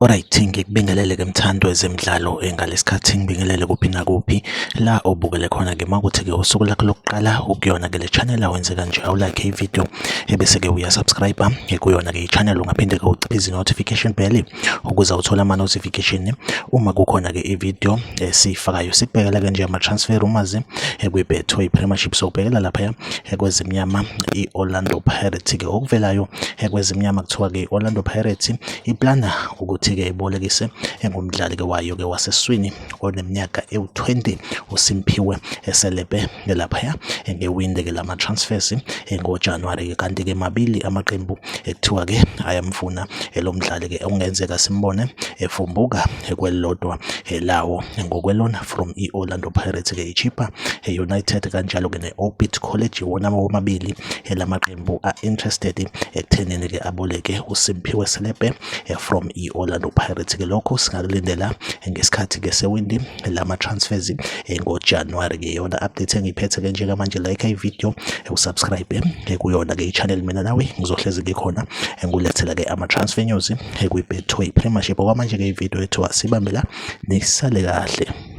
Alright, ngikubingelele ke mthandi wezemidlalo ngalesikhathi ngibingelele kuphi nakuphi la obukele khona ke makuthi ke usuku lakho lokuqala ukuyona ke le channel awenze kanje awulike i-video ebese ke uyasubscribe kuyona ke i-channel. Ungaphinde ke uciphize i-notification bell ukuze uthole ama-notification uma kukhona ke i-video esiyifakayo. Sikubhekela ke nje ama-transfer rumors kwi-Betway Premiership, sokubhekela laphaya kwezimnyama i-Orlando Pirates ke. Okuvelayo kwezimnyama kuthiwa ke i-Orlando Pirates iplana ukuthi-ke ibolekise ngomdlali-ke wayo-ke waseswini oneminyaka ewu-20 uSimphiwe Selepe laphaya ngewindi-ke lama-transfers ngoJanuwari-ke. Kanti-ke mabili amaqembu ekuthiwa-ke ayamfuna lo mdlali-ke, okungenzeka simbone efumbuka kwelilodwa lawo ngokwelona from i-Orlando Pirates-ke, iChippa United kanjalo-ke ne-Orbit College. Iwona womabili lamaqembu a-interested ekuthenini-ke aboleke uSimphiwe Selepe from i-Orlando Pirates ke. Lokho singakulindela ngesikhathi-ke sewindi lama-transfers ngoJanuwari ke. Yona update engiyiphethe-ke njengamanje. Like i-video, usubscribe kuyona-ke i-channel. Mina nawe ngizohlezi ngikhona ngulethela-ke ama-transfer news kwi-Betway Premiership. Okwamanje-ke i-video yethu asibambe la, nisale kahle.